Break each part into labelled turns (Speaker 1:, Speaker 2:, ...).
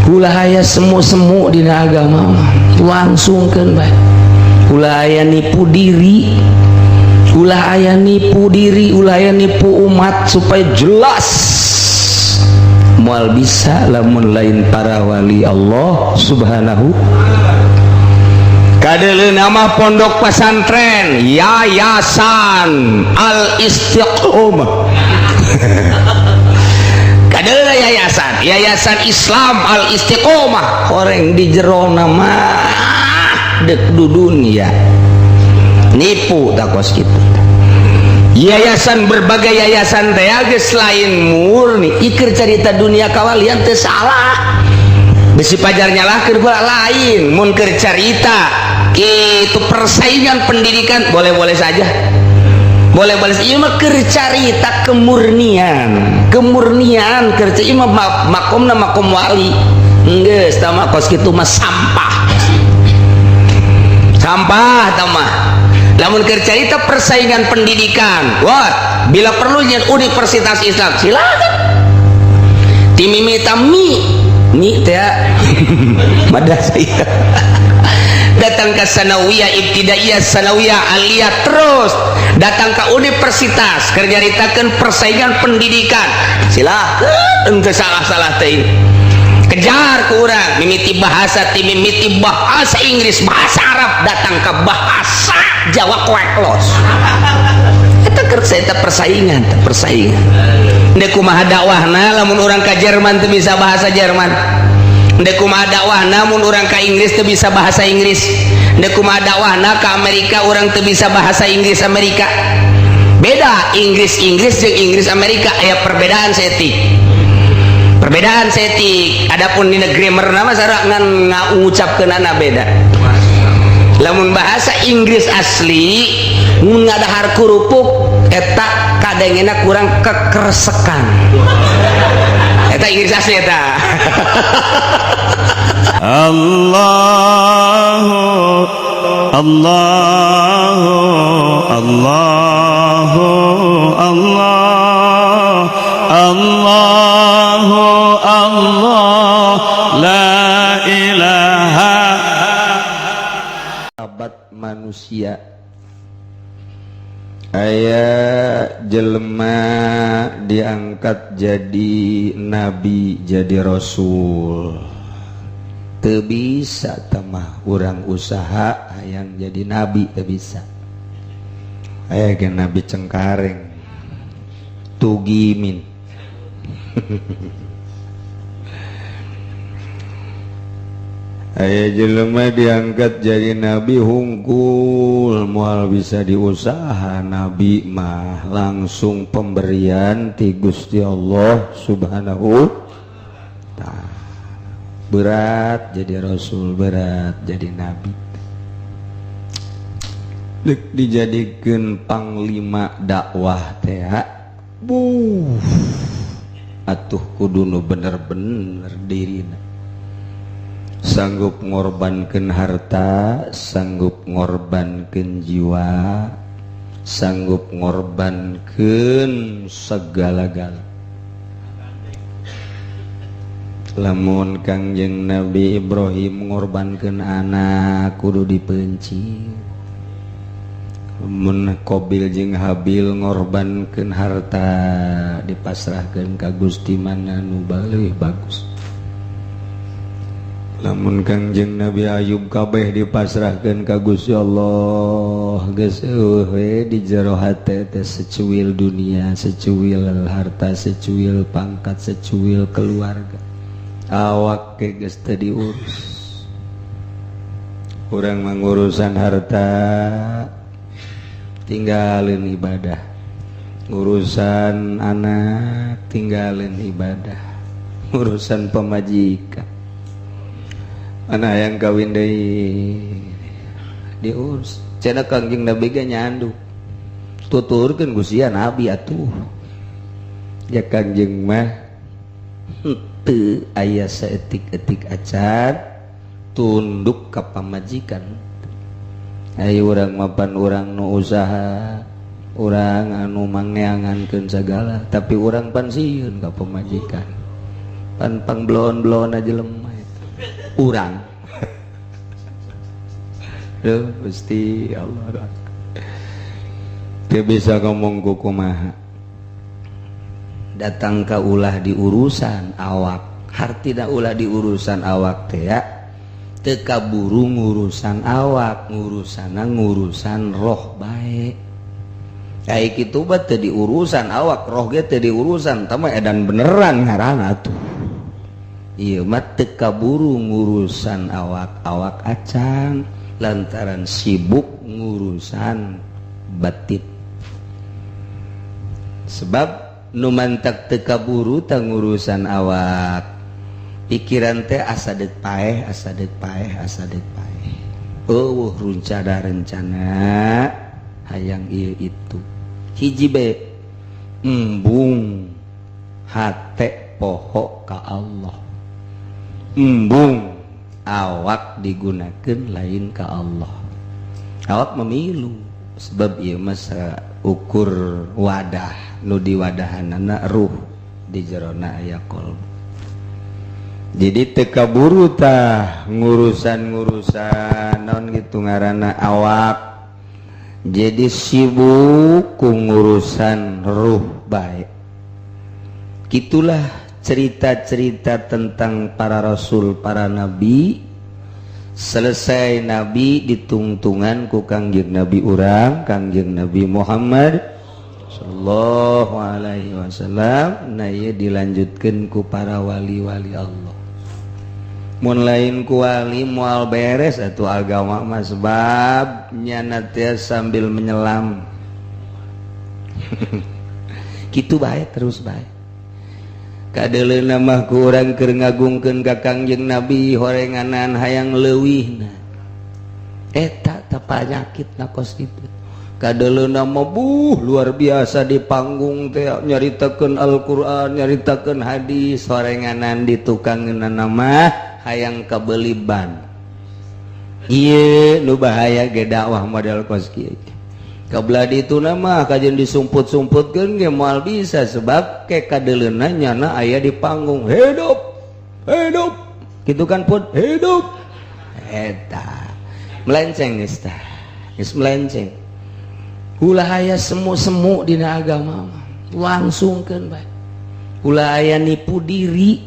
Speaker 1: Ulah aya semu-semu dina agama mah, langsungkeun bae. Ulah aya nipu diri, ulah aya nipu diri, ulah aya nipu umat, supaya jelas moal bisa lamun lain para wali Allah Subhanahu. Kadeuleu nama pondok pesantren Yayasan Al Istiqomah, kadeuleu yayasan Yayasan Islam Al Istiqomah, horeng di jero nama dek dudunya nipu tak kos kitu. Yayasan, berbagai yayasan teh geus lain murni ikir cerita dunia kawalian teh salah, besi pajar nyalahkeun gua lain. Mun keur carita itu persaingan pendidikan boleh-boleh saja, boleh-boleh. Ieu mah keur carita kemurnian, kemurnian keur ieu mah makomna makom wali. Geus tah mah kos kitu mah sampah, sampah tah mah. Lamun keur carita persaingan pendidikan, what bila perlu nyen universitas Islam silakan, timimita mi mi teh madrasah datang ke sanawiyah, ibtidaiyah, sanawiyah, aliyah, terus datang ke universitas keur nyaritakeun persaingan pendidikan silakan, ente salah-salah teh kejar ku urang mimiti bahasa, ti mimiti bahasa Inggris, bahasa Arab, datang ke bahasa Jawa koek los. Eta keur eta persaingan teh, persaingan. Ndek kumaha dakwahna lamun urang ka Jerman teu bisa bahasa Jerman? Ndek kumaha dakwahna mun urang ka Inggris teu bisa bahasa Inggris? Ndek kumaha dakwahna ka Amerika urang teu bisa bahasa Inggris Amerika? Beda Inggris Inggris jeung Inggris Amerika, aya perbedaan setik, perbedaan setik. Adapun dina grammar nama sarua, ngan ngucapkeunana beda. Lamun bahasa Inggris asli mun ngadahar kerupuk eta kadengena kurang kekersekan, eta Inggris asli eta.
Speaker 2: الله الله الله الله الله الله لا إله
Speaker 1: Abad manusia aya jelema diangkat jadi nabi, jadi rasul, teu bisa temah urang usaha hayang jadi nabi, teu bisa. Aya ge nabi Cengkareng Tugimin. Aya jelema diangkat jadi nabi hungkul, moal bisa diusaha. Nabi mah langsung pemberian ti Gusti Allah Subhanahu ta'ala. Berat jadi rasul, berat jadi nabi. Dek dijadikeun panglima dakwah teh, buh atuh kudu nu bener-bener dirina, sanggup ngorbankeun harta, sanggup ngorbankeun jiwa, sanggup ngorbankeun segala-gala. Lamun Kangjeng Nabi Ibrahim ngorbankeun anak kudu dipenci. Mun Qabil jeung Habil ngorbankeun harta dipasrahkeun ka Gusti mana nu leuwih bagus. Lamun Kangjeng Nabi Ayub kabeh dipasrahkeun ka Gusti Allah, geus eueuh we di jero hate teh secuil dunia, secuil harta, secuil pangkat, secuil keluarga. Awak ge geus teu diurus. Urang mangurusan harta tinggalin ibadah, urusan anak tinggalin ibadah, urusan pemajikan anak yang kawin deui diurus. Cenah Kangjeng Nabi ge nyandu tuturkeun Gusti Nabi atuh ya. Kangjeng mah henteu aya saeutik-eutik acan tunduk ka pamajikan. Ayo urang mapan urang nu usaha, urang anu mangeangankeun sagala, tapi urang pan sieun ka pamajikan, pan pangblon-blon aja lemah. Urang. Duh, Gusti Allah. Dia bisa ngomong kumaha. Datang ka ulah di urusan awak. Hartina ulah di urusan awak teh ya. Teu kaburu ngurusan awak, ngurusana ngurusan roh bae. Ai kitu mah teu diurusan awak, roh ge teu diurusan, tah mah edan beneran ngaranna tuh. Ieu mah teu kaburu ngurusan awak, awak acan lantaran sibuk ngurusan batin. Sebab nu mantak teu kaburu tah ngurusan awak. Pikiran teh asa deuk paeh, asa deuk paeh, asa deuk paeh. Eueuh rencana rencana hayang ieu itu. Hiji bae embung hate poho ka Allah. Embung awak digunakeun lain ka Allah. Awak memilu sebab ieu mah ukur wadah nu diwadahanana ruh di jerona aya qalbu. Jadi teu kaburu tah ngurusan-ngurusan naon gitu ngaranna awak. Jadi sibuk ku ngurusan ruh bae. Gitulah cerita-cerita tentang para rasul, para nabi. Selesai nabi ditungtungan ku Kangjeng Nabi urang, Kangjeng Nabi Muhammad sallallahu alaihi wasallam. Nah ieu dilanjutkeun ku para wali-wali Allah. Mun lain ku wali moal beres atuh agama mah, sebab nyana teh sambil menyelam. Kitu bae terus bae. Kadeuleuna mah ku urang keur ngagungkeun ka Kangjeng Nabi horenganan hayang leuwihna. Eta teh panyakit na kos kitu. Kadeuleuna mah buh luar biasa di panggung teh nyaritakeun Al-Qur'an, nyaritakeun hadis, horenganan di tukangeunana mah hayang kabeli ban. Ieu nu bahaya ge dakwah model kos kieu. Kabla ditu mah kajian disumput-sumputkeun ge moal bisa sebab ke kadeuleuna nyana aya di panggung hidup hidup kitu kan pun hidup eta melenceng geus tah geus melenceng. Ulah aya semu-semu dina agama mah langsungkeun bae. Ulah aya nipu diri,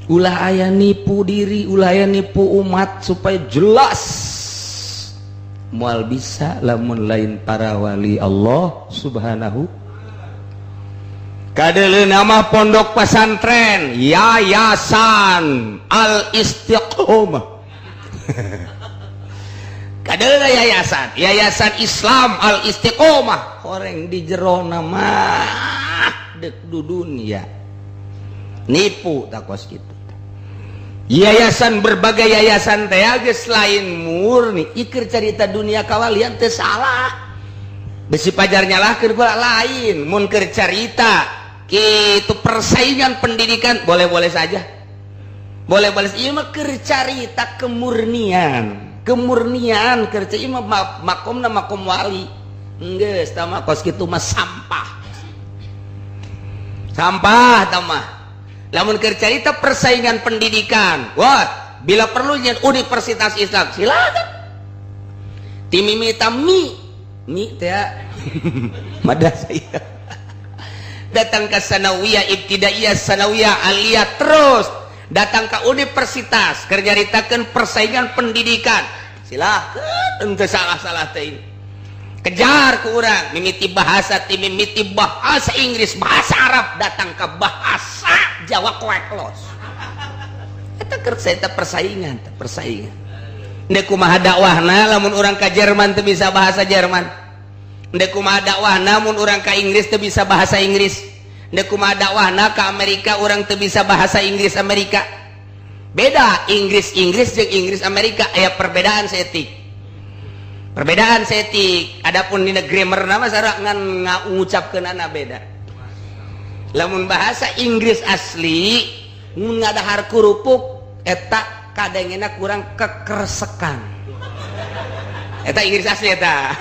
Speaker 1: ulah aya nipu diri, ulah aya nipu umat supaya jelas. Moal bisa lamun lain para wali Allah subhanahu. Kadeuleuna mah pondok pesantren Yayasan Al Istiqomah. Kadeuleuna yayasan, Yayasan Islam Al Istiqomah. Horeng di jerona mah deuk dudunya. Nipu takos kitu. Yayasan berbagai yayasan teh geus lain murni iker cerita dunia kawalian teh salah. Besi pajar nyalahkeun kula lain mun keur carita kitu persaingan pendidikan boleh-boleh saja. Boleh-boleh ieu mah keur carita kemurnian. Kemurnian keur ieu mah makomna makom wali. Geus tah mah kos kitu mah sampah. Sampah tah mah. Lamun keur carita persaingan pendidikan, wah, bila perlu nyen universitas Islam, silakan. Timimita mi, mi teh madrasah ieu. Datang ke sanawiyah, ibtidaiyah, sanawiyah, aliyah terus datang ke universitas keur nyaritakeun persaingan pendidikan. Silakan, henteu salah-salah teh. Kejar ku urang mimiti bahasa timimiti bahasa Inggris, bahasa Arab, datang ke bahasa Jawa koeklos. Eta keur eta persaingan, persaingan. Ndek kumaha dakwahna lamun urang ka Jerman teu bisa bahasa Jerman. Ndek kumaha dakwahna mun urang ka Inggris teu bisa bahasa Inggris. Ndek kumaha dakwahna ka Amerika urang teu bisa bahasa Inggris Amerika. Beda Inggris Inggris jeung Inggris Amerika aya perbedaan seetik. Perbedaan seetik, adapun dina grammar nama sarua ngan ngucapkeunana beda. Lamun bahasa Inggris asli mun ngadahar kerupuk eta kadengena kurang kekersekan. Eta Inggris asli eta.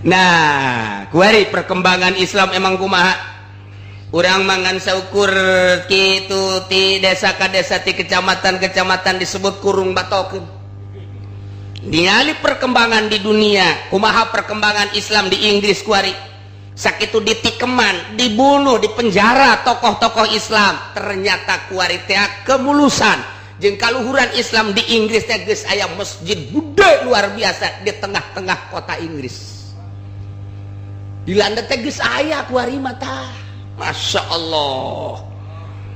Speaker 1: Nah, kuari perkembangan Islam emang kumaha? Urang mangan saukur kitu ti desa ka desa ti kecamatan-kecamatan disebut kurung batokeun. Ningali perkembangan di dunia, kumaha perkembangan Islam di Inggris kuari. Sakitu ditikeman, dibunuh, dipenjara tokoh-tokoh Islam. Ternyata kuari teh kemulusan jeung kaluhuran Islam di Inggris teh geus aya masjid gede luar biasa di tengah-tengah kota Inggris. Di Belanda teh geus aya kuari mah tah. Masya Allah.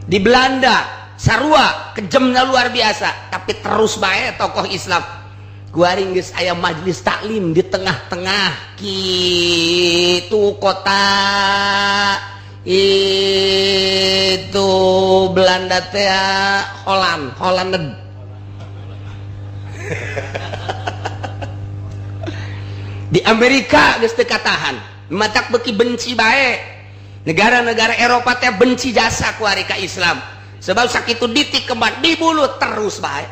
Speaker 1: Di Belanda sarua kejamnya luar biasa, tapi terus bae tokoh Islam. Kuari geus aya majelis taklim di tengah-tengah kitu kota itu Belanda teh Holland, Holland. Di Amerika geus teu katahan, matak beuki benci bae. Negara-negara Eropa teh benci jasa kuari ka Islam. Sebab sakitu ditikeman, dibunuh terus bae.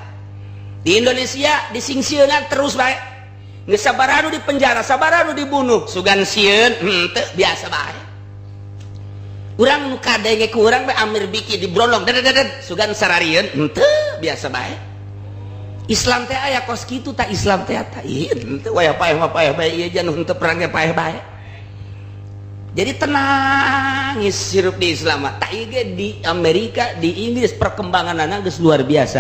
Speaker 1: Di Indonesia disingsieunan terus bae. Geus sabaranu di penjara, sabaranu dibunuh, sugan sieun henteu biasa bae. Urang nu kadenge ku urang bae Amir Biki dibrondong dedet sugan sararieun henteu biasa bae. Islam teh aya kos kitu tah Islam teh tah ieu henteu waya paeh mah paeh bae ieu jan henteu perang ge paeh bae. Jadi tenang hirup di Islam mah. Tak ieu ge di Amerika, di Inggris perkembanganna geus luar biasa.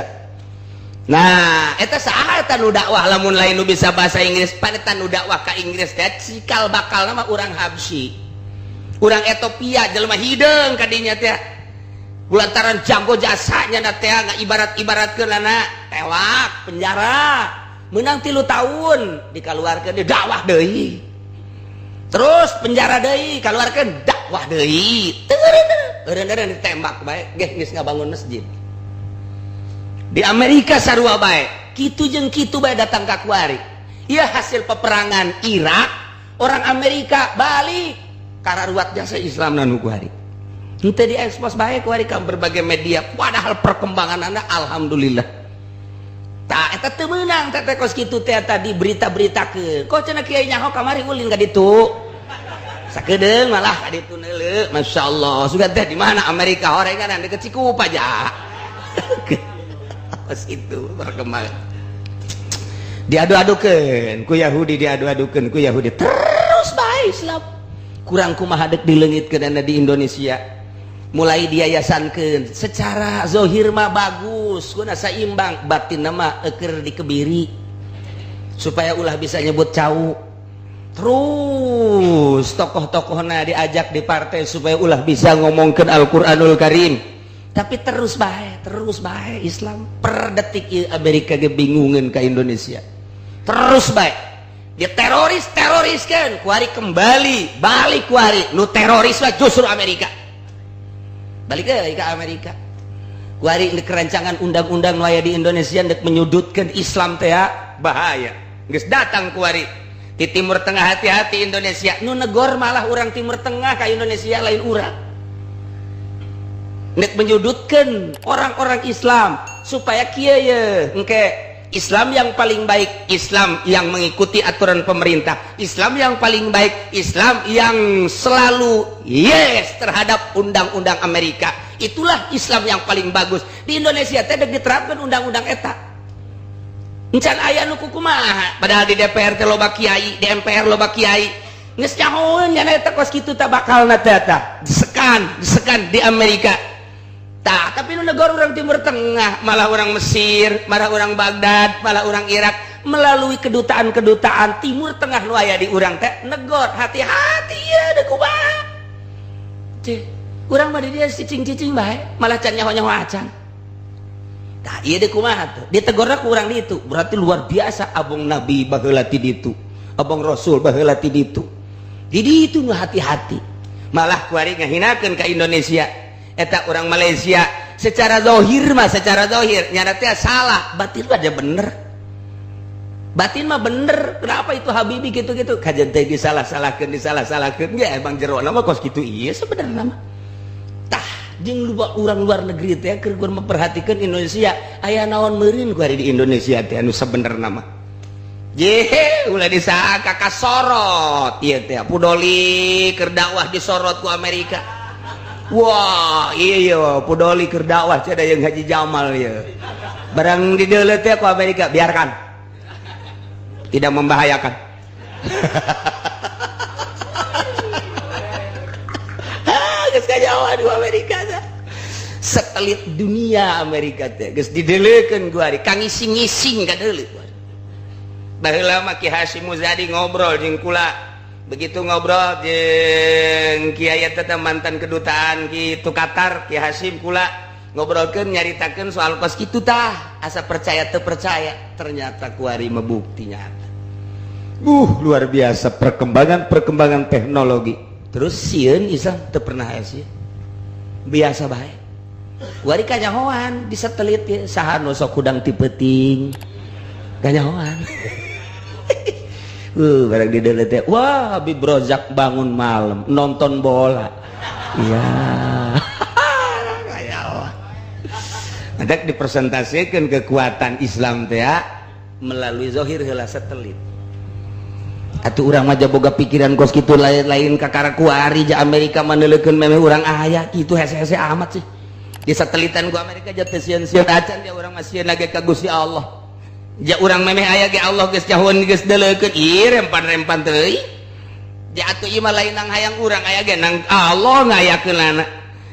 Speaker 1: Nah, eta saha eta nu dakwah lamun lain nu bisa bahasa Inggris, pan eta nu dakwah ka Inggris teh cikal bakal nama urang Habsyi. Urang Ethiopia jelema hideung ka dinya teh. Kulantaran jago jasanya na teh ngaibarat-ibaratkeunana tewak penjara. Meunang 3 tahun dikaluarkeun di dakwah deui. Terus penjara deui, kaluarkeun dakwah deui. Teu eureun-eureun ditembak bae, geh geus ngabangun masjid. Di Amerika sarua bae, kitu jeung kitu bae datang ka kuari. Ieu hasil peperangan Irak, orang Amerika balik kararuat jasa Islam nu kuari. Henteu diekspos bae kuari ka berbagai media, padahal perkembanganna alhamdulillah. Tah eta teu meunang teh kos kitu teh tadi berita-beritakeun. Kok cenah kiai nyaho kamari ulin ka ditu. Sakedeung malah ka ditu neuleuh, masyaallah. Sugan teh di mana Amerika horengan deket Cikupa ja. Kos itu perkembangan. Diadu-adukeun ku Yahudi, diadu-adukeun ku Yahudi. Terus bae Islam. Kurang kumaha deuk dileungitkeun di Indonesia. Mulai diayasankeun secara zahir mah bagus, guna saimbang, batin mah eukeur dikebiri supaya ulah bisa nyebut cau. Terus tokoh-tokohna diajak di partai supaya ulah bisa ngomongkeun Al-Qur'anul Karim. Tapi terus bae Islam per detik ieu Amerika ge bingungeun ka Indonesia. Terus bae dia teroris-teroriskeun, kuari kembali balik kuari nu teroris mah justru Amerika. Balik ke Amerika. Kuari kerancangan undang-undang nu aya di Indonesia ndek menyudutkan Islam teh bahaya. Geus datang kuari di Timur Tengah, hati-hati Indonesia. Nu negor malah urang Timur Tengah ka Indonesia lain urang. Ndek menyudutkan orang-orang Islam supaya kieu ye engke Islam yang paling baik, Islam yang mengikuti aturan pemerintah, Islam yang paling baik, Islam yang selalu yes terhadap undang-undang Amerika. Itulah Islam yang paling bagus. Di Indonesia teh dek diterapkan undang-undang eta. Encan aya nu kumaha, padahal di DPR teh loba kiai, di MPR loba kiai. Geus nyahoeun nya eta kos kitu tah bakalna teh tah. Disekan, disekan di Amerika. Tah, tapi nu negara orang Timur Tengah, malah orang Mesir, malah orang Baghdad, malah orang Irak, melalui kedutaan-kedutaan Timur Tengah nu aya di urang teh negor, hati-hati ya deuk kumaha. Cih, urang mah di dieu cicing-cicing bae, malah can nyaho-nyaho acan. Tah, ieu deuk kumaha tuh? Ditegorna ku urang ditu, berarti luar biasa abong Nabi baheula ti ditu, abong Rasul baheula ti ditu. Di ditu nu hati-hati. Malah kuari ngahinakeun ka Indonesia. Eta orang Malaysia secara zahir mah, secara zahir nyana teh salah, batin mah dia bener. Batin mah bener. Kenapa itu Habibi gitu-gitu? Kajian teh disalah-salahkeun, disalah-salahkeun. Ya emang jero mah kos kitu ieu sebenarnya mah. Tah, jeung lupa urang luar negeri teh keur memperhatikan Indonesia, aya naon meureun ku ari di Indonesia teh anu sebenarna mah. Ye, ulah disangka kasorot ieu teh. Pudoli keur dakwah disorot ku Amerika. Wah, iya pudoli keur dakwah cenah jeung Haji Jamal ieu. Barang dideuleut teh ku Amerika, biarkan. Tidak membahayakan. Geus kanyahoan ku Amerika teh. Satelit dunia Amerika teh geus dideulekeun ku ari kang ngising-ngising ka deuleu. Baheula mah Ki Hasyim Muzadi ngobrol jeung kula. Begitu ngobrol jeung kiai eta mantan kedutaan kitu Qatar, Ki Hasyim kula ngobrolkeun nyaritakeun soal kos kitu tah, asa percaya teu percaya, ternyata kuari mah bukti nyata. Luar biasa perkembangan-perkembangan teknologi. Terus sieun Islam teu pernah aya sieun. Biasa bae. Kuari kanyahoan di satelit ye saha nu sok hudang ti peuting. Kanyahoan. Barang di deuleu teh, wah Habib Rozak bangun malam nonton bola. Iya. Ada dipresentasikan kekuatan Islam teh melalui zahir heula satelit. Atuh urang mah boga pikiran kos kitu lain-lain kakara kuari ja Amerika maneulekeun memeh urang aya kitu hese-hese amat sih. Di satelitan ku Amerika ja teu sieun-sieun acan dia urang mah sieun lagi ka Gusti Allah. Ja urang memeh aya ge Allah geus jauheun geus deuleukeun ieu rempan-rempan teuing. Ja atuh ieu mah lain nang hayang urang aya ge nang Allah ngayakeunana.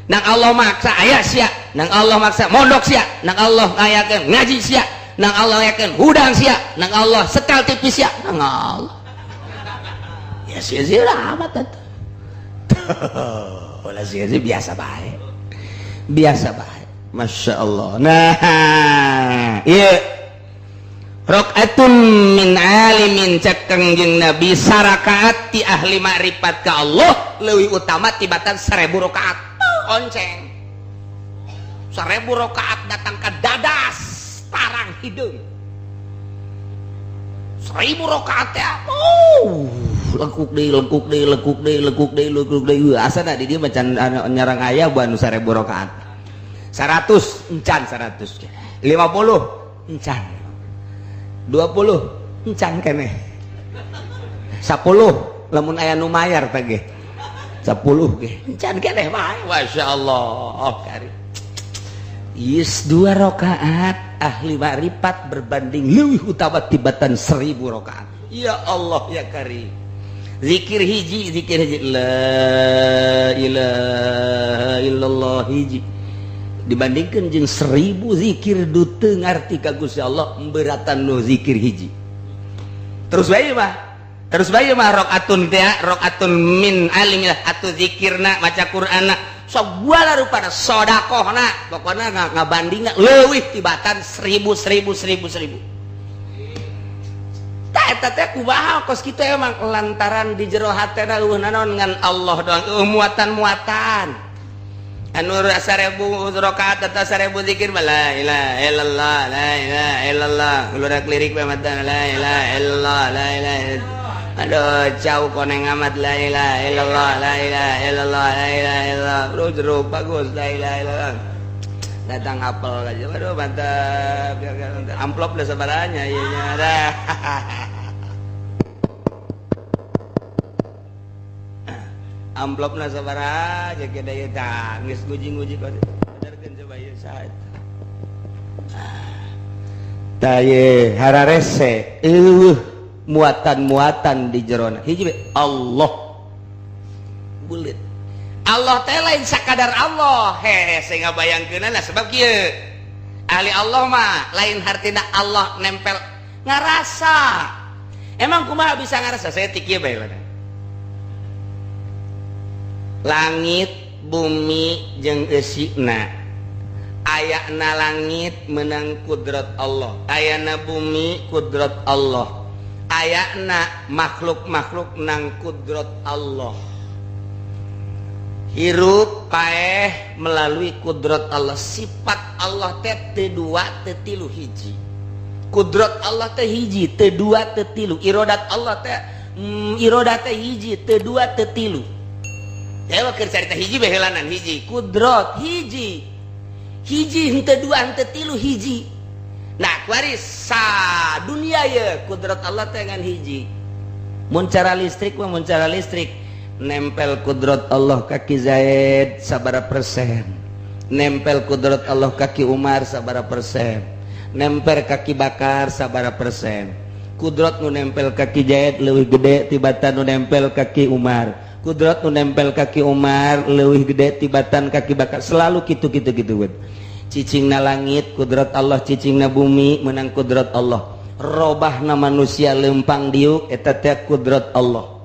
Speaker 1: Nang Allah maksa aya sia, nang Allah maksa mondok sia, nang Allah ngayakeun ngaji sia, nang Allah ngayakeun hudang sia, nang Allah setel TV sia, nang Allah. Ya sia-sia amat atuh. Ulah sia-sia biasa bae. Biasa bae. Masya Allah. Nah, ieu rakaatun min alimin cek Kangjeng Nabi sarakaat ti ahli makrifat ka Allah leuwih utama tibatan 1000 rakaat. Onceng. 1000 rakaat datang ke dadas tarang hideung. 1000 rakaat teh lekuk deui lekuk deui lekuk deui lekuk deui lekuk deui. Asana di dieu macan nyarang aya buan 1000 rakaat. 100 encan 100. 50 encan. 20 encan keneh. 10 lamun aya nu mayar teh ge. 10 ge encan keneh bae. Masyaallah. Kari. Yes 2 rakaat ahli makrifat berbanding leuwih utama tibatan 1000 rakaat. Ya Allah ya Karim. Zikir hiji, zikir hiji la ilaha illallah hiji dibandingkan jeung 1000 zikir du teu ngarti ka Gusti Allah beratan nu zikir hiji. Terus bae mah, terus bae mah rakaatun teh, rakaatun min alimillah atuh zikirna maca Qur'anna sagala rupana sedekahna pokona ngabandingna leuwih tibatan 1000 1000 1000 1000. Tah eta teh kumaha kos kitu emang lantaran di jero hatena eueuh nanaon ngan Allah doang eueuh muatan-muatan. Anu 1000 rakaat atau 1000 zikir la ilaha illallah la ilaha illallah ulah lirik bae matan la ilaha illallah la ilaha illallah. Aduh jauh koneng amat la ilaha illallah la ilaha illallah la ilaha illallah. Bro jeruk bagus la ilaha illallah. Datang apel aja. Aduh mantap. Amplop lah sabaranya ieu nya dah. Amplopna sabaraha aja ge da tah geus nguji-nguji benerkeun coba ieu saha eta. Tah ye hararese eueuh muatan-muatan di jerona. Hiji we Allah. Bulit. Allah teh lain sakadar Allah. Hese ngabayangkeunana sebab kieu. Ahli Allah mah lain hartina Allah nempel ngarasa. Emang kumaha bisa ngarasa? Saya ti kieu bae lah. Langit bumi jeung eusina ayana langit menang kudrat Allah, ayana bumi kudrat Allah, ayana makhluk-makhluk nang kudrat Allah. Hirup paeh melalui kudrat Allah. Sifat Allah teh teu dua teu tilu hiji. Kudrat Allah teh hiji teu dua teu tilu. Irodat Allah teh irodat teh hiji teu dua teu tilu. Dewa keur carita hiji bae heulanan hiji kudrat hiji hiji henteu dua henteu tilu hiji. Nah kuari sa dunia ye kudrat Allah teh ngan hiji. Mun cara listrik mah mun cara listrik Nempel kudrat Allah ka Ki Zaid sabara persen, nempel kudrat Allah ka Ki Umar sabara persen, nempel ka Ki Bakar sabara persen. Kudrat nu nempel ka Ki Zaid leuwih gede tibatan nu nempel ka Ki Umar, kudrat nu nempel ka Ki Umar leuwih gede tibatan ka Ki Bakar. Selalu kitu kitu kitu. Cicingna langit kudrat Allah, cicingna bumi menang kudrat Allah, robahna manusia lempang diuk eta teh kudrat Allah,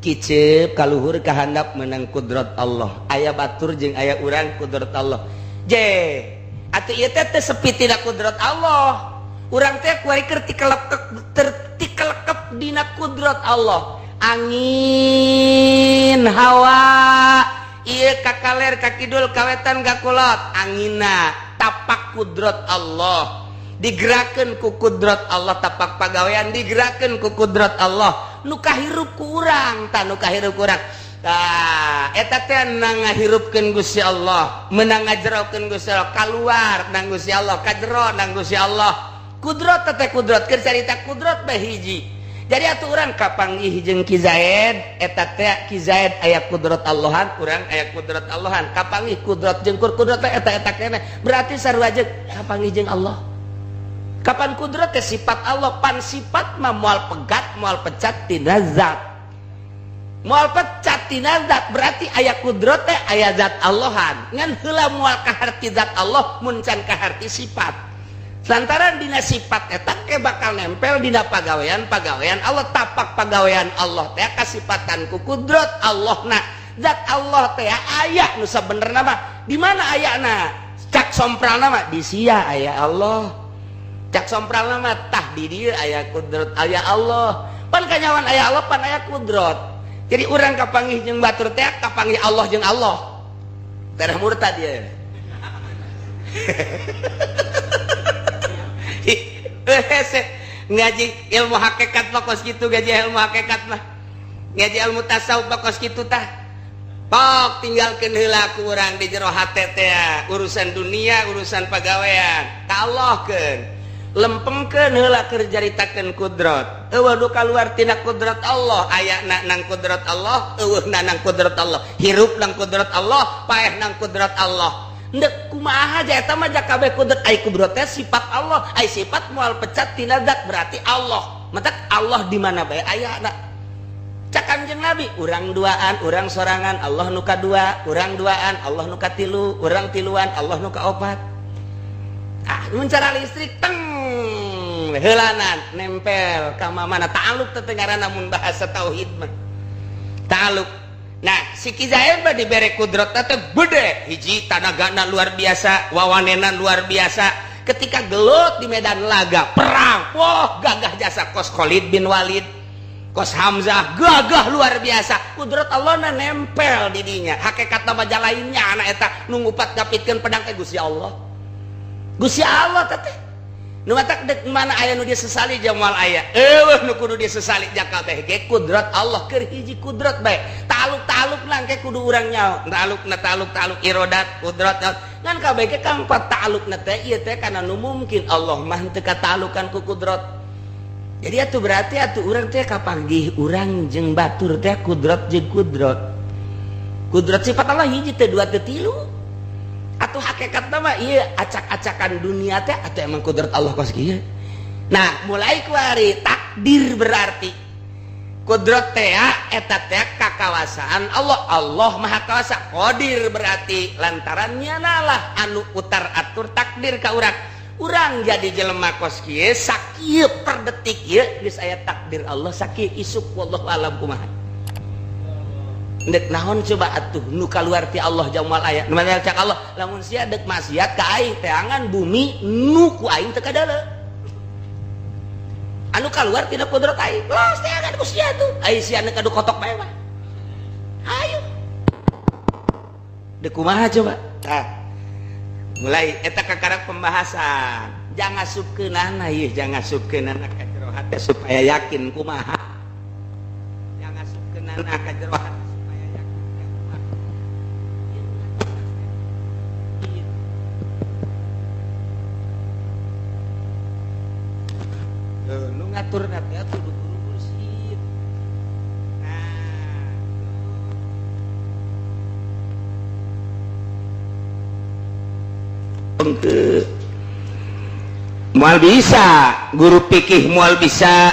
Speaker 1: kicep kaluhur kahandap menang kudrat Allah, aya batur jeung aya urang kudrat Allah. Je atuh ieu teh teu sepi tina kudrat Allah, urang teh kuari keur tikelekep dina kudrat Allah. Angin hawa ieu ka kaler ka kidul ka wetan ka kulot, anginna tapak kudrat Allah, digerakkeun ku kudrat Allah, tapak pagawean digerakkeun ku kudrat Allah. Nu kahirup ku urang tah, nu kahirup ku urang tah eta teh ngahirupkeun Gusti Allah, meunang ngajerokeun Gusti Allah, kaluar nang Gusti Allah, kajero nang Gusti Allah. Kudrat teh kudrat keur carita kudrat bae hiji. Jadi atuh urang kapanggih jeung Ki Zaid eta teh Ki Zaid aya kudrat Allahan, urang aya kudrat Allahan, kapanggih kudrat jeung kudrat teh eta eta keneh, berarti sarua jeung kapanggih jeung Allah. Kapan kudrat teh sifat Allah, pan sifat mah moal pegat moal pecat tina zat, moal pecat tina zat, berarti aya kudrat teh aya zat Allahan, ngan heula moal kaharti zat Allah mun can kaharti sifat. Lantaran dina sifat eta ke bakal nempel dina pagawean-pagawean Allah, tapak pagawean Allah teh kasifatan ku kudrat Allah. Na zat Allah teh aya nu sabenerna mah di mana ayana? Cak sompralna mah di sia aya Allah, cak sompral mah tah di dieu aya kudrat aya Allah, pan kanyawan aya Allah pan aya kudrat. Jadi urang kapanggih jeung batur teh kapanggih Allah jeung Allah, tereh murtad ieu. Ngaji ilmu hakikat mah kos kitu, ngaji ilmu hakikat mah, ngaji ilmu tasawuf mah kos kitu tah. Pok tinggalkeun heula ku urang di jero hate teh urusan dunia, urusan pagawean, ka Allahkeun. Lempengkeun heula keur caritakeun kudrat. Eueuh nu kaluar tina kudrat Allah, ayana nang kudrat Allah, eueuhna nang kudrat Allah, hirup nang kudrat Allah, paeh nang kudrat Allah. Ndek kumaha aja eta mah kabeh kudrat, ai kudrat teh sifat Allah, ai sifat moal pecat tina zat, berarti Allah. Matak Allah di mana bae ayana. Cak Kanjeng Nabi, urang duaan, urang sorangan, Allah nu kadua, urang duaan, Allah nu katilu, urang tiluan, Allah nu kaopat. Ah, mun cara listrik teng heulanan nempel ka mana ta'aluk teh ngaranna mun bahasa tauhid mah. Ta'aluk. Nah, si Ki Zaid mah dibere kudrat teh gede, hiji tanagana luar biasa, wawanena luar biasa. Ketika gelut di medan laga, perang, wah gagah jasa kos Khalid bin Walid, kos Hamzah, gagah luar biasa. Kudrat Allah na nempel di dinya. Hakikat nama lainnya anak eta nu ngupat ngapitkeun pedang teh Gusti Allah. Gusti Allah teh nu matak dek mana aya nu disesali jamal aya, eueuh nu kudu disesali jakabeh ge kudrat Allah keur hiji kudrat bae. Taluk-taluk nangke kudu urang nyaho, talukna taluk-taluk irodat kudrat ngan kabeh ge kang talukna teh ieu teh kana nu mungkin Allah mah teu katalukan ku kudrat. Jadi atuh berarti atuh urang teh kapanggih urang jeung batur teh kudrat jeung kudrat. Kudrat sifat Allah hiji teh dua teh tilu. Atau hakikat nama iya acak-acakan dunia teh atau emang kudrat Allah kos kieu. Nah, mulai kuari takdir berarti kudrat teh eta teh kakawasaan Allah, Allah Maha Kawasa. Qadir berarti lantaran nyanalah anu utar atur takdir ka urang. Urang jadi jelema kos kieu sakieu per detik ieu geus aya takdir Allah sakieu isuk wallahu alam kumaha. Dek naon coba atuh nu kaluar ti Allah jamal aya nu mana cak Allah lamun sia dek maksiat ka aing teangan bumi nu ku aing teu kadale anu kaluar tina kudrat aing los teangan ku sia tuh ai sia nu kadu kotok bae mah ayo dek kumaha coba tah mulai eta kakara pembahasan jangan asupkeunana ieu jangan asupkeunana ka jero hate supaya yakin kumaha jangan asupkeunana ka jero hate supaya yakin kumaha. Nu ngatur teh kudu guru mursyid. Nah, Henteu. Moal bisa guru fikih, moal bisa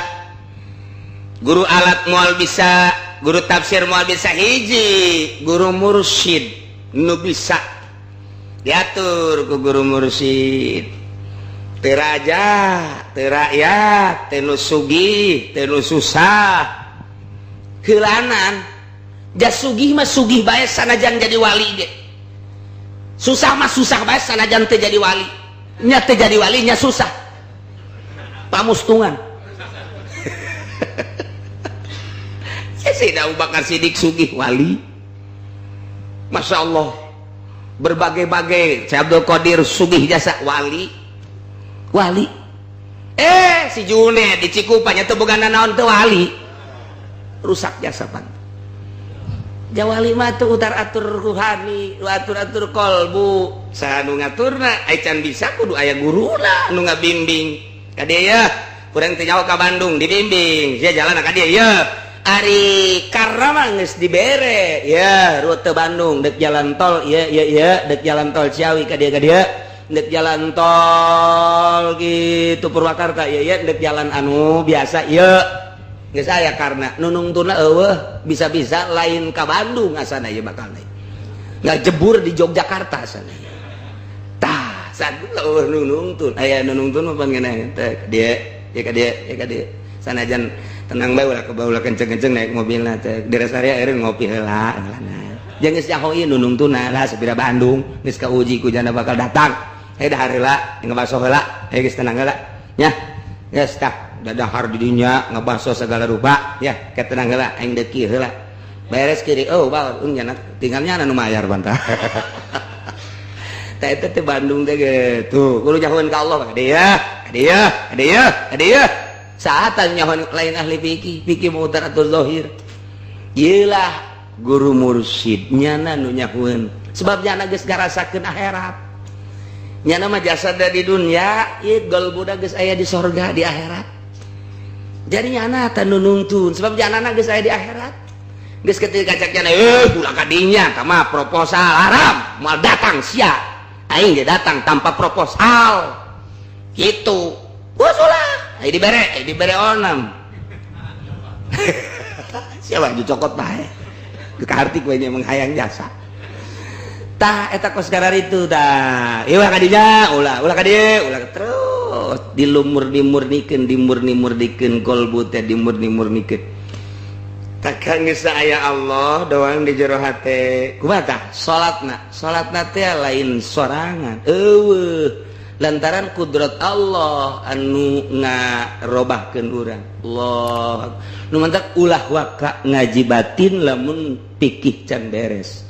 Speaker 1: guru alat, moal bisa guru tafsir, moal bisa. Hiji guru mursyid nu bisa diatur ku guru mursyid. Teu raja, teu rakyat, teu nu sugih, teu nu susah. Heulanan jas sugih mah sugih bae sanajan jadi wali ge, susah mah susah bae sanajan teu jadi wali. Nya teu jadi wali nya susah pamustungan. Sayyidina Abu Bakar Siddiq sugih wali, Masya Allah. Berbagai-bagai. Syekh Abdul Qadir sugih jasa wali, wali. Si Junet di Cikupa nya teu boga nanaon, teu wali, rusak jasa pan. Jawali mah teu utar atur ruhani, atur-atur kolbu. Saha nu ngaturna? Ai can bisa kudu aya guruna nu ngabimbing. Ka dieu ya, kurang teu nyaho ka Bandung dibimbing. Sia jalan ka dieu ya. Ari karena mah geus dibere ya rute Bandung dek jalan tol ya ya ya, dek jalan tol Ciawi ka dieu ka dieu, dek jalan tol gitu Purwakarta ya ya, dek jalan anu biasa ya. Geus aya karena nunungtuna eueuh, bisa-bisa lain ka Bandung asana ieu bakal naik. Ngajebur di Yogyakarta asana. Tah, saat eueuh nunungtun, aya nunungtun mah pangeun teh ka dieu ya ka dieu ya ka dieu. Sanajan tenang bae, ulah ulah kenceng-kenceng naik mobilna teh. Di rest area eureun ngopi heula. Jeung geus nyaho ieu nunungtuna lah sapira Bandung geus kauji ku jana bakal datang. Hei dahar heula, ngebaso heula, hei geus tenang heula. Nya. Geus tah dadahar di dinya ngebaso segala rupa ya, ke tenang heula aing deuk kieu heula. Beres kiri, oh baur nyana tinggalnya anu mayar bantah. Tah eta teh Bandung teh gitu. Kudu nyahoeun ka Allah ka dieu, ka dieu, ka dieu, ka dieu. Saatan nyahoeun lain ahli fikih, fikih mah utar atur zahir. Ieulah guru mursyid nyana nu nyahoeun. Sebab nyana geus ngarasakeun akhirat. Nyana mah jasad di dunia, ieu golbuda geus aya di sorga di akhirat. Jadi nyana teh nu nungtun, sebab nyana geus aya di akhirat. Geus ketika cek nyana, ulah ka dinya, tah mah proposal haram, moal datang sia. Aing ge datang tanpa proposal. Gitu. Geus ulah, ai dibere onam. Sia baju cokot bae. Kaharti we nya menghayang jasa. Tah eta kos itu tah. Ieu ka dinya, ulah ulah ka dieu, ulah terus dilumur-dimurnikeun, dimurni-murnikeun kolbu teh dimurni-murnikeun. Takkan geus aya Allah doang di jero hate. Kumaha tah? Salatna, salatna teh lain sorangan. Eueuh. Lantaran kudrat Allah anu ngarobahkeun urang. Allah. Nu mantak ulah waka ngaji batin lamun pikih can beres.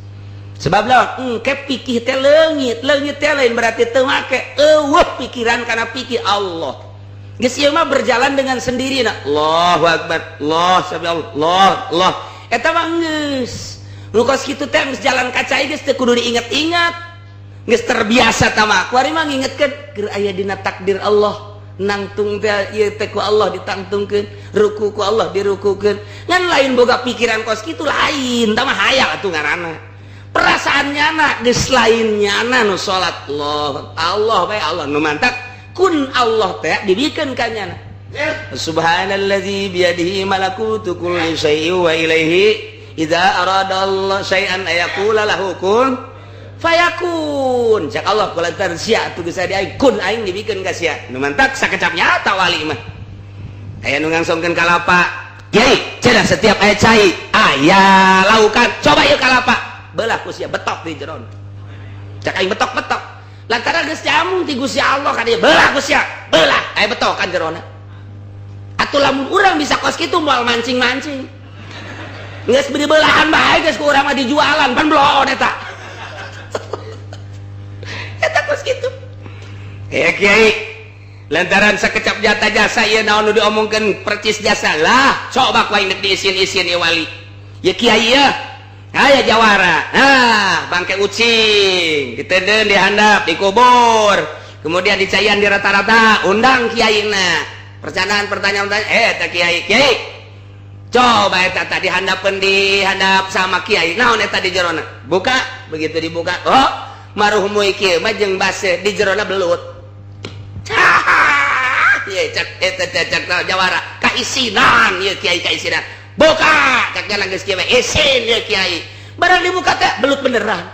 Speaker 1: Sebab lawan engke pikih teh leungit, leungit teh lain berarti teu make. Eueuh pikiran kana pikir Allah. Geus ieu mah berjalan dengan sendiri na. Allahu akbar, Allah sami Allah, Allah. Eta mah geus. Nu kos kitu teh geus jalan ka cai geus teu kudu diinget-inget. Geus terbiasa tah mah. Kuari mah ngingetkeun keur aya dina takdir Allah. Nangtung teh ieu teh ku Allah ditangtungkeun, ruku ku Allah dirukukeun. Ngan lain boga pikiran kos kitu lain, tah mah hayal atuh ngaranna. Perasaan nyana geus lain nyana nu salat Allah, Allah bae Allah nu mantak kun Allah teh dibikeun ka nyana. Subhanallazi biyadihi malakutu kulli syai'in wa ilaihi idza arada Allah syai'an ayaqula lahu kun fayakun. Cak Allah kulantaran sia atuh geus aya aing kun aing dibikeun ka sia. Nu mantak sakecap nyata wali mah. Aya nu ngangsongkeun kalapa. Kiai, cenah setiap aya cai aya laukan. Coba ieu kalapa. Belah ku sia betok di jeron. Cak aing betok-betok. Lantaran geus jamung ti Gusti Allah ka dieu. Belah ku sia, belah aya betok kan jerona. Atuh lamun urang bisa kos kitu moal mancing-mancing. Geus beri belahan bae geus ku urang mah dijualan pan bloon eta. Eta kos kitu. Eh kiai, lantaran sakecap jata jasa ieu naon nu diomongkeun percis jasa lah, coba ku aing deuk diisin-isin ieu wali. Ye kiai ye. Aya jawara. Nah, bangke ucing diteuden dihandap dikubur. Kemudian dicaian di rata-rata, undang kiaina. Percandaan pertanyaan eta kiai, kiai. Coba eta tadi handapeun dihandap sama kiai. Naon eta di jerona? Buka, begitu dibuka, oh, Maruhmuy kieu mah jeung base di jerona belut. Ieu cak eta cak jawara kaisinan ieu kiai kaisinan. Buka cak nya geus kieu isin ieu kiai. Barang dibuka teh belut beneran.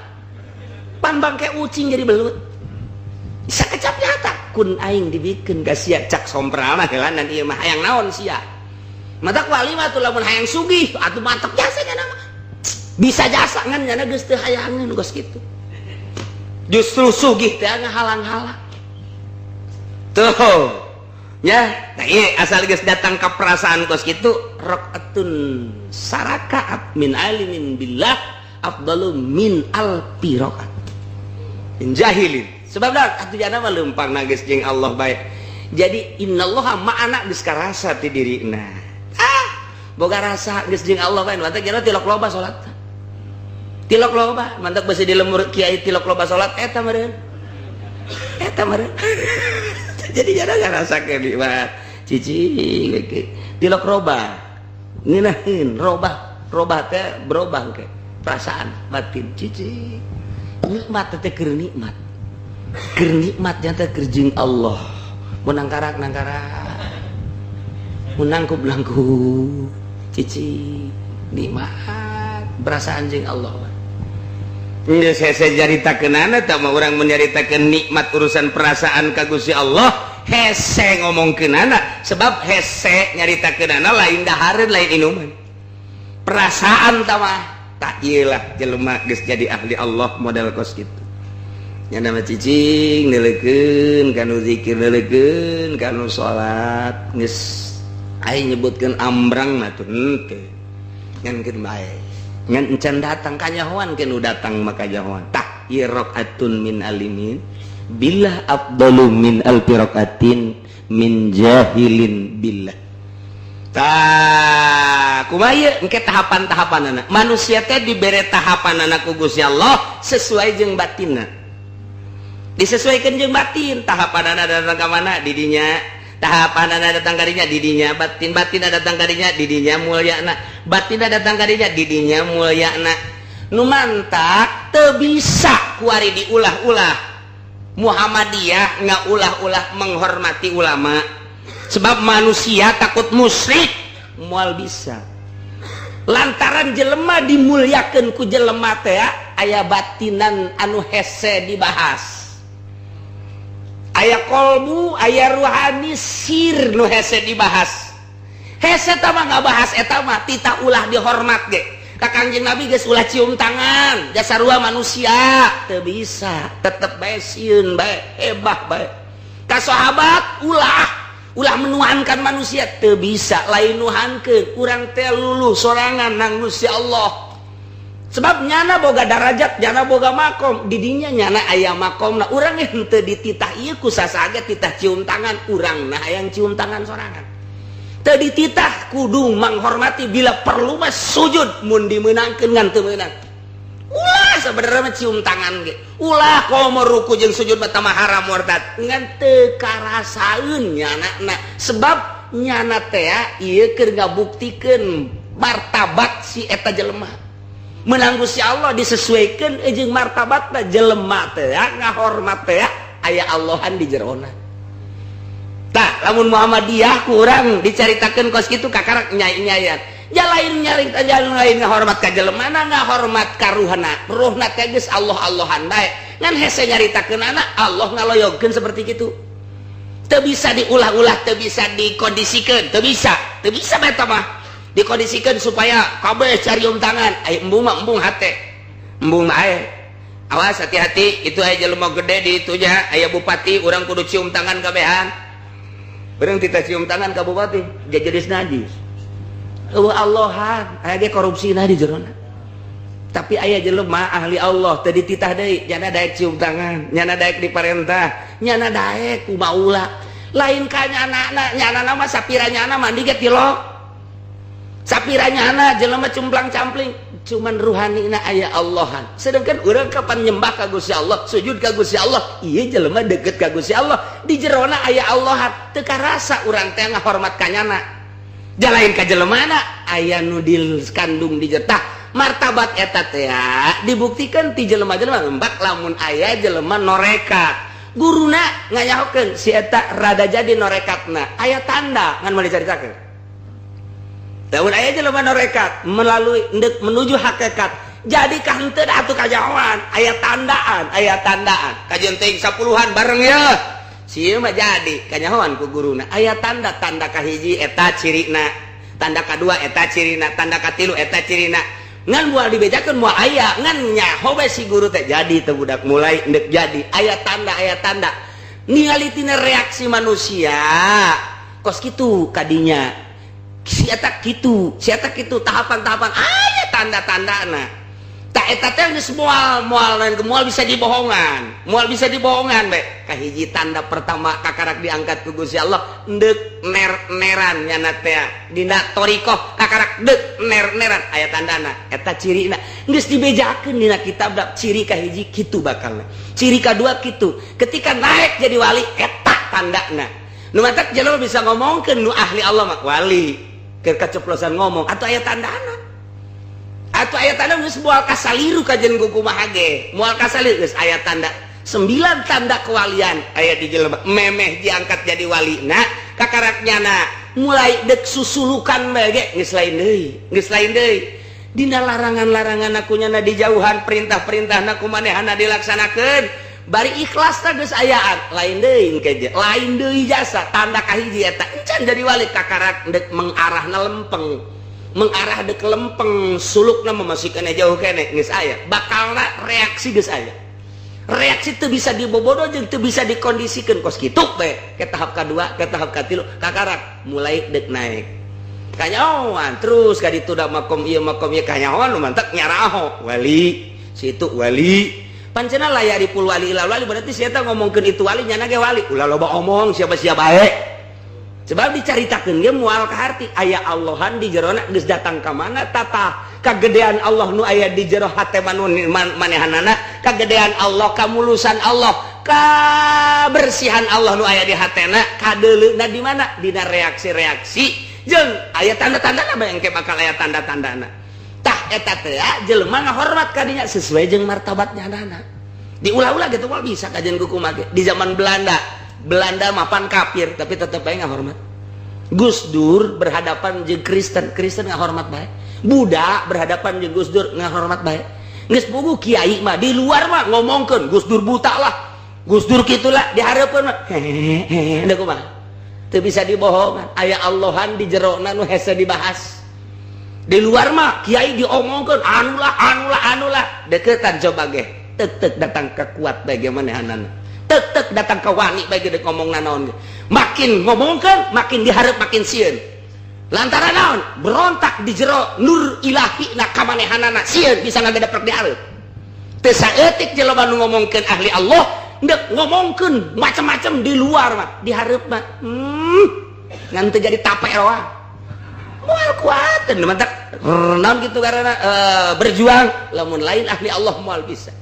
Speaker 1: Pan bangke ucing jadi belut. Sakecap nyata kun aing dibikeun ka sia cak sompralna heulanan ieu mah hayang naon sia. Matak wali mah atuh lamun hayang sugih atuh mantep jasa nya mah. Bisa jasa ngan nyana geus teu hayangeun geus kitu. Justru sugih teh ngahalang-halang. Tuh. Ya, nah ieu asal geus datang ka perasaan kos kitu rakaatun sarakaat min alimin billah afdalu min alfi rakaat min jahilin. Sebab dah atuh jana mah leumpang geus jeung Allah bae. Jadi innallaha ma'ana geus karasa ti dirina. Ah, boga rasa geus jeung Allah bae, mantap jana tilok loba salat. Tilok loba, mantap besi di lemur kiai tilok loba salat eta meureun. Eta meureun. Jadi jana ngarasakeun nikmat. Cicing tilok roba. Ngeunaheun robah, robah teh berubah ke perasaan batin cicing. Nikmat teh keur nikmat. Keur nikmat nya teh keur jeung Allah. Mun nangkarak nangkarak. Mun nangkup nangkup. Cicing nikmat perasaan jeung Allah. Geus hese nyaritakeunana tah mah urang mun nyaritakeun nikmat urusan perasaan ka Gusti Allah hese ngomongkeunana sebab hese nyaritakeunana lain dahareun lain inuman. Perasaan tah mah tak ieu lah jelema geus jadi ahli Allah model kos kitu. Nya nama cicing neuleukeun kanu zikir neuleukeun kanu salat geus aing nyebutkeun ambrang mah tuh henteu. Ngan keun bae. Ngan encan datang kanyahoan ke nu datang maka kanyahoan tah ieu rakaatun min alimin billah afdalu min alfi rakaatin min jahilin billah. Tah kumaha ieu engke tahapan-tahapanana manusia teh dibere tahapanana ku Gusti Allah sesuai jeung batinna, disesuaikan jeung batin. Tahapanana datang ka mana didinya, tahapanana datang kadinya didinya, batin batinna datang kadinya didinya mulyana, batinna datang kadinya didinya mulyana. Nu mantak teu bisa kuari diulah-ulah. Muhammadiyah ngaulah-ulah menghormati ulama sebab manusia takut musyrik moal bisa. Lantaran jelema dimulyakeun ku jelema teh aya batinan anu hese dibahas, aya kolbu, aya ruhani sir nu hese dibahas. Hese tah mah ngabahas eta mah titah ulah dihormat ge. Ka Kangjeng Nabi geus ulah cium tangan, jasa sarua manusia teu bisa, tetep bae sieun bae, hebah bae. Ka sahabat ulah, ulah menuhankan manusia teu bisa, lain nuhankeun, urang teh luluh sorangan nang Gusti Allah. Sebab nyana boga darajat, nyana boga makom, didinya nyana aya makomna, urang henteu dititah ieu ku sasaga titah cium tangan, urang nah hayang cium tangan sorangan. Teu dititah kudu menghormati, bila perlu mah sujud mun dimeunangkeun ngan teu meunang. Ulah sebenarnya mah cium tangan ge. Ulah komo ruku jeung sujud mah tamah haram murtad. Ngan teu karasaeun nyana sebab nyana teh ieu keur ngabuktikeun martabat si eta jelema. Menang Gusti Allah disesuaikan jeung martabatna jelema teh ngahormat teh aya Allahan di jerona. Tah lamun Muhammadiyah kurang dicaritakeun kos kitu kakarak nyai-nyayan. Ja lain nyaring jalan lain ngahormat ka jelemana ngahormat ka ruhna. Ruhna teh geus Allah-Allahan bae. Ngan hese nyaritakeunana Allah ngaloyogkeun seperti kitu. Teu bisa diulah-ulah, teu bisa dikondisikeun, teu bisa. Teu bisa eta mah. Dikondisikan supaya kabeh carium tangan, ai embung mah embung hate, embung mah ae. Awas hati-hati, itu aya jelema gede di itunya, aya bupati, urang kudu cium tangan kabehan. Bareng tita cium tangan ka bupati, jadi najis. Eueuh Allahan, aya ge korupsina di jerona. Tapi aya jelema ahli Allah teu dititah deui, nyana daek cium tangan, nyana daek diparentah, nyana daek kumaula. Lain ka nyana, nyana mah sapira nyana mandi ge tilok. Sapiranya anak jelema cumplang campling cuman ruhanina aya Allahan. Sedangkan urang kapan nyembah ka Gusti Allah, sujud ka Gusti Allah, ieu jelema deket ka Gusti Allah, di jerona aya Allahan, teu karasa urang teh ngahormat ka nyana. Jalain ka jelemana aya nu dikandung di jetah. Martabat eta teh dibuktikan ti jelema-jelema ngembak lamun aya jelema norekat. Guruna nganyahokeun si eta rada jadi norekatna. Aya tanda ngan moal dicaritakeun. Lamun aya jelema norekat melalui ndek menuju hakikat jadi ka henteu atuh kajahoan aya tandaan, aya tandaan. Kajeun teuing 10-an bareng ya. Si ieu mah jadi kanyahoan ku guruna. Aya tanda, tanda kahiji eta cirina, tanda kadua eta cirina, tanda katilu eta cirina. Ngan moal dibejakeun moal aya, ngan nyaho bae si guru teh jadi teh budak mulai ndek jadi. Aya tanda, aya tanda. Ningali tina reaksi manusia kos kitu kadinya. Si eta kitu, si eta kitu tahapan-tahapan aya tanda-tandana. Tak eta teh geus moal moal lain moal bisa dibohongan, moal bisa dibohongan bae. Kahiji tanda pertama kakarak diangkat ku Gusti Allah ndek ner-neran nyana teh dina thariqah kakarak deuk ner-neran aya tandana eta cirina geus dibejakeun dina kitab ciri kahiji kitu bakalna, ciri kadua kitu ketika naik jadi wali eta tandana. Nu matak jelema bisa ngomongkeun nu ahli Allah mah wali keur kaceplosan ngomong atuh aya tandana. Atau ayat tanda geus moal kasaliru kajen kumaha ge moal kasaliru geus aya tanda 9 tanda kewalian aya di jelema memeh diangkat jadi wali na kakarak nyana mulai dek susulukan bae ge geus lain deui, geus lain deui dina larangan-larangan aku nyana dijauhan, perintah-perintahna kumanehana dilaksanakeun bari ikhlas teh geus ayaan lain deui engke je lain deui jasa tanda kahiji eta encan jadi wali kakarak dek mengarahna lempeng, mengarah dek lempeng sulukna masih kene jauh kene geus aya bakalna reaksi geus aya reaksi teu bisa dibobodo jeung teu bisa dikondisikeun kos kitu bae ke tahap kadua ke tahap katilu kakarak mulai dek naik kanyahoan terus ka ditu da makom ieu kanyahoan nu mantak nyaraho wali situ wali pancena layaripul wali ila wali berarti si eta ngomongkeun itu wali nyana ge wali ulah loba omong siapa-siapa bae sebab dicaritakeun ge moal ka harti aya Allahan di jerona geus datang ka mana tata kagedean Allah nu aya di jero hate manehanana kagedean Allah kamulusan Allah kabersihan Allah nu aya di hatena kadeuleuna di mana dina reaksi-reaksi jeung aya tanda-tandana bae engke bakal aya tanda-tandana tah eta teh jelema ngahormat ka dinya sesuai jeung martabat nyanana diulah-ulah gitu moal bisa kajian kumaha ge di zaman Belanda Belanda mapan kafir tapi tetep bae ngahormat. Gus Dur berhadapan jeung Kristen, Kristen ngahormat bae. Buddha berhadapan jeung Gus Dur ngahormat bae. Geus puguh kiai mah di luar mah ngomongkeun Gus Dur buta lah. Gus Dur kitulah dihareupeun mah. Hehehe da kumaha? Teu bisa dibohongan. Aya Allahan di jerona nu hese dibahas. Di luar mah kiai diomongkeun anulah anulah anulah. Deketan coba ge. Tek-tek datang ke kuat bagaimanana. Tek-tek datang ke wani bae gede ngomong nanaon ge. Makin ngomongkeun makin dihareup makin sieun. Lantaran naon? Berontak di jero nur ilahi na kamanehanana sieun bisa ngagedeprek dihareup. Teu saeutik jelema nu ngomongkeun ahli Allah ndek ngomongkeun macam-macam di luar mah dihareup mah. Ngan teu jadi tape roa. Moal kuateun mantak naon kitu karena berjuang lamun lain ahli Allah moal bisa.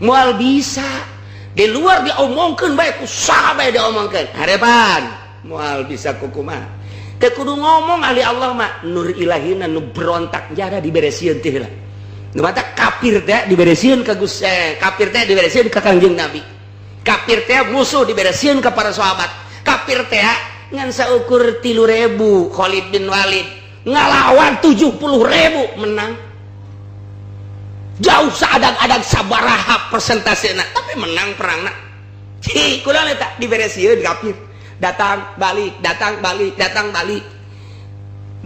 Speaker 1: Moal bisa. Di luar diomongkeun bae ku saha bae diomongkeun harepan moal bisa kukumaha teu kudu ngomong ahli Allah mah nur ilahina nu berontak jara diberesieun teh heula nu matak kafir teh diberesieun ka Gusti kafir teh diberesieun ka Kangjeng Nabi kafir teh musuh diberesieun ka para sahabat kafir teh ngan saukur 3.000 Khalid bin Walid ngalawan 70.000 menang jauh saadang-adang sabaraha persentasena tapi menang perangna ci kurang eta diberesieun kafir datang balik datang balik datang balik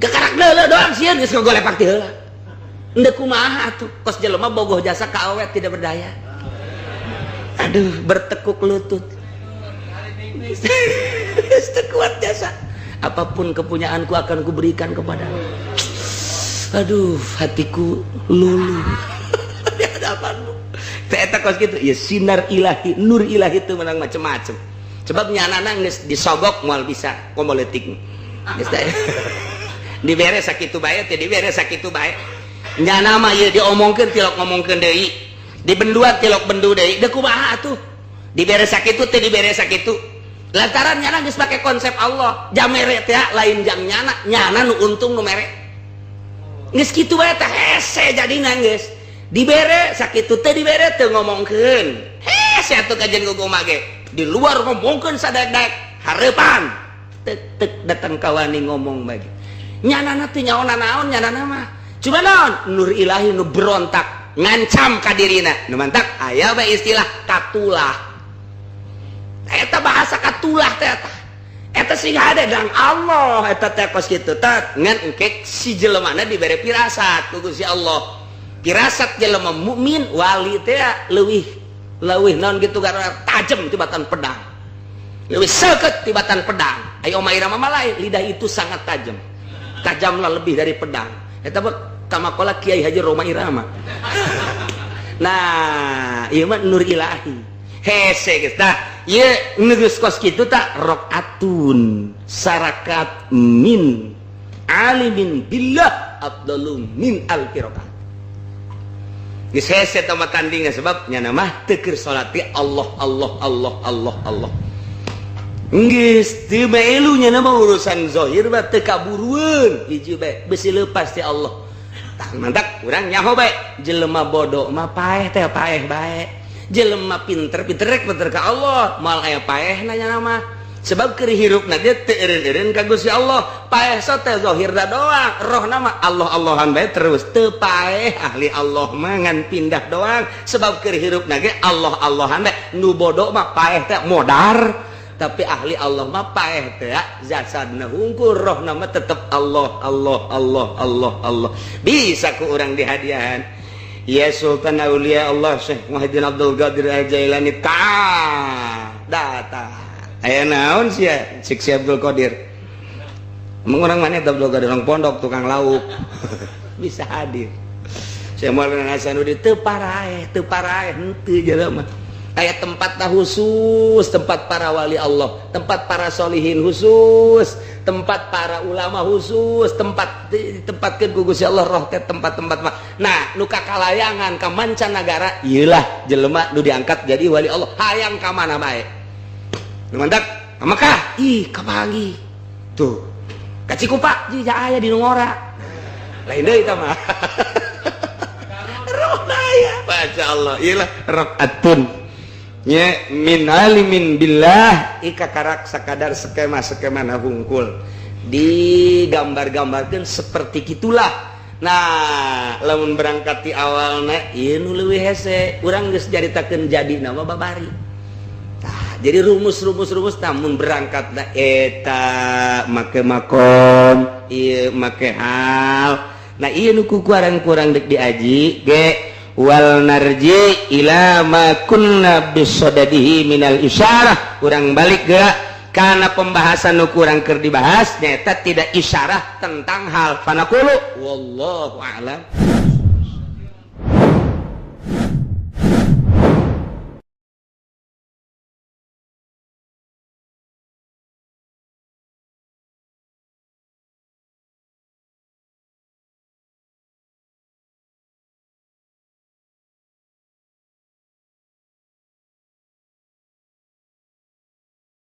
Speaker 1: gekarak deuleu doang sieun geus ngogolepak ti heula endek kumaha atuh kos jelema bogoh jasa ka awet tidak berdaya aduh bertekuk lutut teu kuat jasa apapun kepunyaanku akan kuberikan kepadamu aduh hatiku luluh di hadapanmu. Eta kos kitu ya sinar ilahi nur ilahi itu menang macem-macem sebab nyanana geus disogok moal bisa komo leutik geus teh dibere sakitu bae teh dibere sakitu bae nyana mah ieu diomongkeun tilok ngomongkeun deui dibenduan tilok bendu deui deuk kumaha atuh dibere sakitu teh dibere sakitu lantaran nyana geus make konsep Allah jamere teh lain jang nyana nyana nu untung nu mere. Geus kitu bae teh hese jadina, geus dibere sakitu teh, dibere teu ngomongkeun, hese atuh kajian kumaha ge. Di luar ngomongkeun sadaek-daek, hareupan tek tek datang kawani ngomong bagi nyanana teh nyaona naon. Nyanana mah cuma naon, nur ilahi nu berontak ngancam ka dirina. Nu mantak aya bae istilah katulah. Eta bahasa katulah teh eta eta sing ada dang Allah eta teh kos kitu tat. Ngan engke si jelemana dibere pirasat ku Gusti Allah. Pirasat jelema mukmin wali teh leuwih leuwih naon gitu, karena tajam tibatan pedang, leuwih seukeut tibatan pedang. Ayo Oma Irama mah lain, lidah itu sangat tajam, tajamlah lebih dari pedang. Eta mah kamakola Kiai Haji Rhoma Irama. Nah, ieu mah nur ilahi hese geus. Tah, ieu geus kos kitu tak rakaatun sarakat min alimin billah afdalu min alfi rakaat. Geus hese tah mah tandingna, sebab nya mah teu keur salat Allah Allah Allah Allah Allah. Geus teu melu nya mah urusan zahir mah teu kaburueun, hiji bae besi leupas ti Allah. Tah, mantak urang nyaho bae, jelema bodoh mah paeh teh paeh bae, jelema pinter pinter rek pinter ka Allah, moal aya paeh nanya nama, sebab keur hirupna dia teu eureun-eureun ka Gusti Allah. Paeh so teh zahirna doang, rohna mah Allah Allahan bae terus, teu paeh. Ahli Allah mah ngan pindah doang, sebab keur hirupna ge Allah Allahan bae. Nu bodoh mah paeh teh modar, tapi ahli Allah mah paeh teh jasadna hungkul, rohna mah tetep Allah Allah Allah Allah Allah. Bisa ku urang dihadiahan ya Sultan Aulia Allah Syekh Muhyiddin Abdul Qadir Al-Jailani. Ta datang aya naon sia cik si Abdul Qadir? Emang orang mana Abdul Qadir? Orang pondok, tukang lauk, bisa hadir. Syekh Maulana Hasanuddin teu paraeh, teu paraeh henteu jelema. Aya tempat khusus, tempat para wali Allah, tempat para solihin khusus, tempat para ulama khusus, tempat ditempatkeun ku Gusti Allah roh teh tempat-tempat mah. Nah, nu kakalayangan ka mancanagara ieulah jelema nu diangkat jadi wali Allah, hayang ka mana bae. Nu mantak ka Mekah, ih kapanggih. Tuh. Ka Cikupa jiga aya di nu ngora. Lain deui eta mah. Roh aya. Masya Allah, ieulah rakaatun nya min alimin billah ika karak sakadar skema-skema na hungkul digambar-gambarkan seperti gitulah. Nah, lamun berangkat di awalna ieu nu leuwih hese, urang geus caritakeun jadi nama babari. Tah, jadi rumus-rumus rumus, namun berangkat na eta make makom ieu make hal. Nah, ieu nu ku kurang-kurang dek diaji ge wal narji ila ma kunna bisodadihi minal isyarah. Kurang balik geura karena pembahasan nu kurang keur dibahas nyata tidak isyarah tentang hal. Fanaqulu wallahu a'lam.